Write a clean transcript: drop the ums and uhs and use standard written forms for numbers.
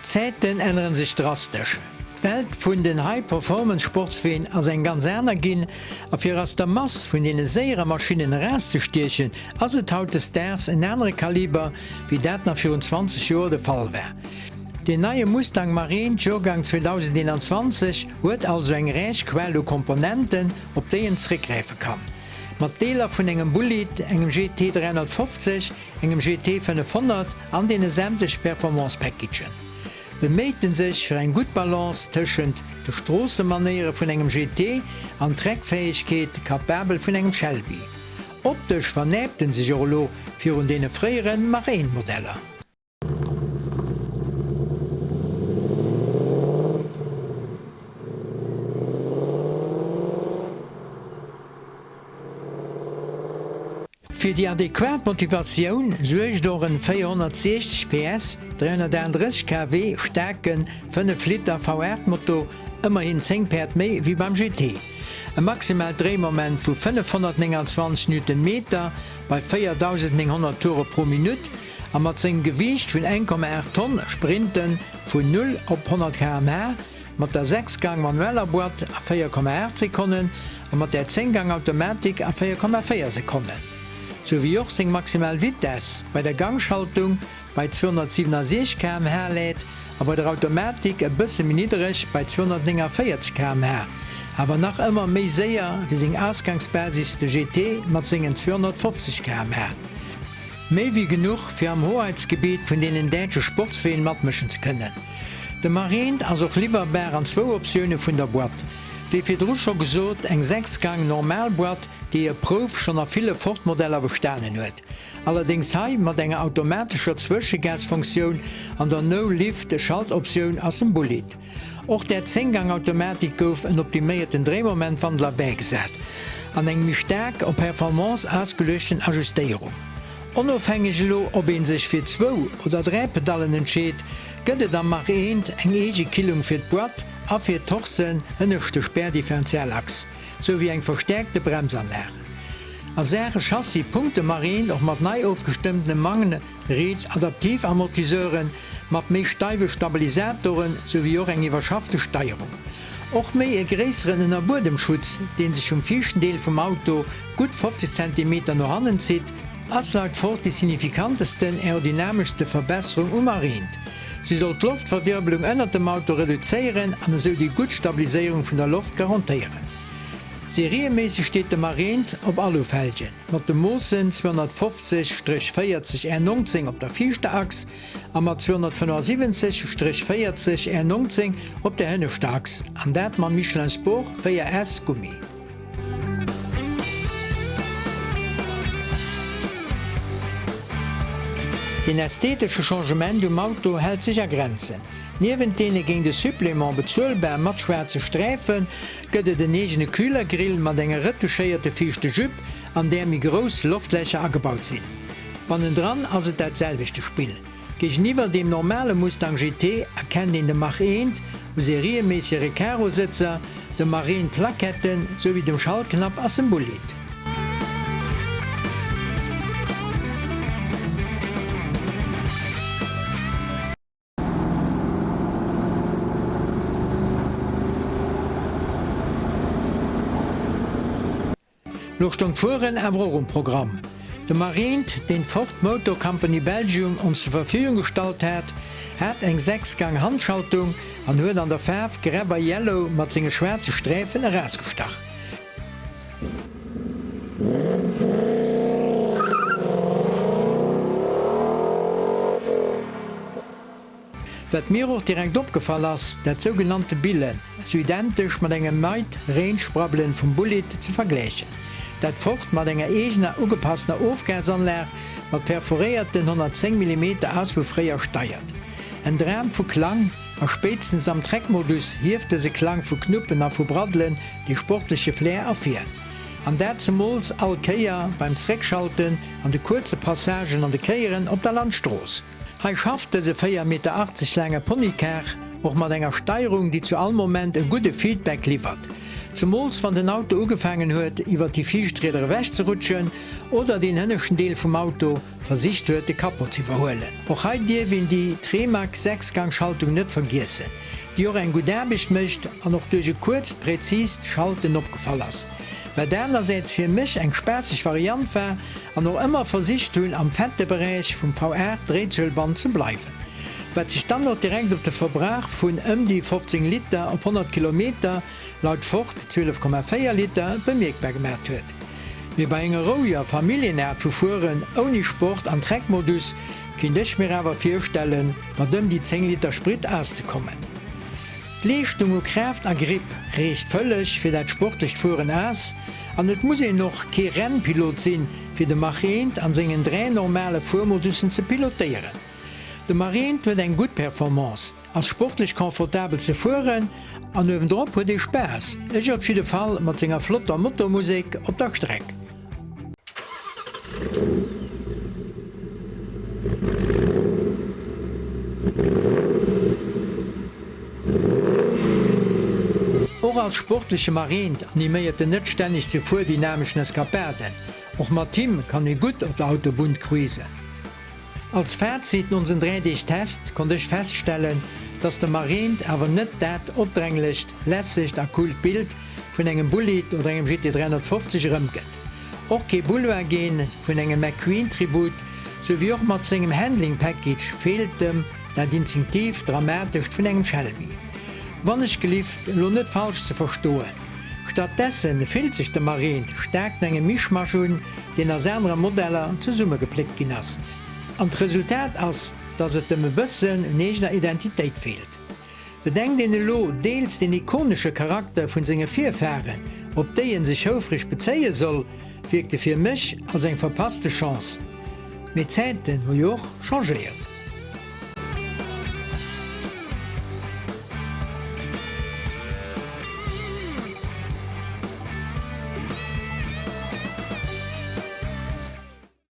D'Zäiten änneren sech drastesch. D'Welt vun den High-Performance-Sportsween ass eng ganz aner ginn, a fir aus der Mass vun deene séiere Maschinnen erauszestiechen, ass et hautdesdaags en anere Kaliber, wéi dat nach virun 20 Joer de Fall war. Deen neie Mustang Mach-E, Joergang 2021, huet also eng räich Quell u Komponenten, op déi en zréckgräife kann. Mat Deeler vun engem Bullitt, engem GT 350, engem GT 500 an deene sämtleche Performance Packagen. Beméit en sech fir eng gutt Balance tëschent de Stroossemanéiere vun engem GT an Treckfäegkeet capabel vun engem Shelby. Optesch vernäipt en sech och elo virun deene fréiere Mach 1 Modeller. Fir déi adequat Motivatioun suergt och en 460 PS, 338 kW staarken 5 Liter V8 Motor, ëmmerhin 10 Päerd méi wéi beim GT. E maximaalt Dréimoment vu 529 Newtonmeter bei 4.900 Toure pro Minutt a mat sengem Gewiicht vun 1,8 Tonn sprint en vun 0 op 100 km/h Mat der 6 Gang manueller Boîte a 4,8 Sekonnen a mat der 10 Gang Automatik a 4,4 Sekonnen. Sou wéi och seng maximal Vitess bei der Gangschaltung bei 267 km/h läit a bei der Automatik e bësse méi niddereg bei 249 km/h, awer nach ëmmer méi séier wéi seng Ausgangsbasis de GT mat sengen 250 km/h. Méi wéi genuch fir am Hoheitsgebiet vun deenen däitsche Sportsween matmëschen ze kënnen. De Marine ass och liwwerbar an zwou Optioune vun der Boîte. Wéi virdru scho gesot, eng 6 Gang normal Boîte, déi hir Prouf schonn a ville Ford-Modeller bestanen huet. Allerdéngs hei mat enger automatescher Zwëschegasfunktioun an der No-Lift-Schaltoptioun ass en Bullit. Och där 10 Gang Automatik gouf en optiméierten Dréimomentwandler bäigesat an eng méi staark op Performance ausgeluechten Ajustéierung. Onofhängeg elo ob een sech fir zwou oder 3 Pedallen entscheet, gëtt et am Mach 1 eng eege Killung fir d'Boîte a fir d'Torsen ënnescht de Spärdifferentialachs, sou wéi eng verstäerkte Bremsanlag. A Saache Chassis punkt de Mach 1 och mat nei ofgestëmmtene Magne Ride Adaptivamortiseuren, mat méi steiwe Stabilisatoren, sou wéi och eng iwwerschaffte Steierung. Och méi e gréisseren Ënnerbuedemschutz, dee sech vum viischten Deel vum Auto gutt 50 Zentimeter no hannen zitt, ass laut Ford déi signifikantesten aerodynameschste Verbesserung um Areent. Si soll d'Loftverwirbelung ënnert dem Auto reduzéieren an esou déi gutt Stabiliséierung vun der Loft garantéieren. Serieméisseg steet dem Areent op Alufelgen mat de Moossen 250-40 R 19 op der viischter Achs, a mat 275-40 R 19 op der hënneschter Achs, an dat mam Michelin Sport 4 S Gummi. Den ästhetesche Changement um Auto hält sech a Grenzen. Niewent deene géint e Supplément bezuelbar matt schwaarze Sträife gëtt et en eegene Kühlergrill mat enger retouchéierte viischte Jupe, an där méi grouss Loftlächer agebaut sinn. Bannendran ass et dat selwechte Spill. Géigeniwwer deem normale Mustang GT erkennt een de Mach 1 u serieméissege Recaro-Sëtzer, de Mach 1 Plaquetten souwéi dem Schaltknapp ass en Bullit. Lo stoung d'Fueren awer och um Programm. De Marint, deen d'Ford Motor Company Belgium ons zur Verfügung gestallt hat, hat eng 6 Gang Handschaltung an huet an der Faarf Grabber Yellow mat senge schwaarze Sträifen erausgestach. Wat mir och direkt opgefall ass, dat sougenannte Billen, sou identesch mat engem Mid Range Brabbelen vum Bullitt ze vergläichen. Dat Ford mat enger eegener ugepasstener Ofgasanlag mat perforéierten 110 Millimeter Auspuffréier steiert. En Dram vu Klang, a spéitstens am Treckmodus hieft dëse Klang vu Knuppen a vu Braddelen dee sportleche Flair ervir. An dat zemools all Kéier beim Zréckschalten an de kuerze Passagen an de Kéieren op der Landstrooss. Hei schafft dëse 4,80 Meter laange Ponycar och mat enger Steierung, déi zu all Moment e gudde Feedback liwwert. Zemools wann den Auto ugefaangen huet iwwert déi viischt Rieder ewech ze rutschen oder deen hënneschten Deel vum Auto versicht huet de Capot ze iwwerhuelen. Och hei dierf een déi Tremac Sechsgangschaltung net vergiessen, déi och eng gutt Aarbecht mécht an och duerch e kuerzt, präzist Schalten opgefall ass. Wat anersäits fir mech eng spaasseg Variant war an och ëmmer versicht hunn am fette Beräich vum V8 Dréizuelband ze bleiwen. Wat sech dann och direkt op de Verbrauch vun ëm déi 15 Liter op 100 Kilometer, laut Ford 12,4 Liter, bemierkbar gemat huet. Mee bei enger roueger Familljenaart vu Fueren, ouni Sport an Treckmodus, kinnt ech mir awer virstellen, mat ëm déi 10 Liter Sprit auszekommen. D'Leeschtung u Kraaft a Grip reecht vëlleg fir dat sportlecht Fueren aus an et muss een och kee Rennpilot sinn, fir de Mach 1 an sengen 3 normale Fuermodussen ze pilotéieren. De Mach 1 huet eng gutt Performance, ass sportlech confortabel ze fueren an uewendrop huet ee Spaass, ech op jidde Fall, mat senger flotter Motormusek op der Streck. Och als sportleche Mach 1 animéiert en net stänneg zu fuerdynameschen Eskapaden. Och mat him kann ee gutt op der Autobunn cruisen. Als Fazit no onsen 3 Deeg Test konnt ech feststellen, dass de Marient awer net dat opdränglecht, lässegt a coolt Bild vun engem Bullit oder engem GT 350 erëmgëtt. Och kee Boulevardgen vun engem McQueen-Tribut, sou wéi och mat sengem Handling Package feelt em dat instinktiv Dramatescht vun engem Shelby. Wann ech gelift, elo net falsch ze verstoen. Stattdessen fillt sech de Marient staark no engem Mischmasch un, deen aus anere Modeller zesummegepléckt ginn ass. An d'Resultat ass, dass et em e bëssen un eegener Identitéit feelt. Bedenkt een elo deels den ikonesche Charakter vun senge Virfaren, op déi en sech houfreg bezéie soll, wierkt e fir mech als eng verpasste Chance. Mee d'Zäiten hu jo och changéiert.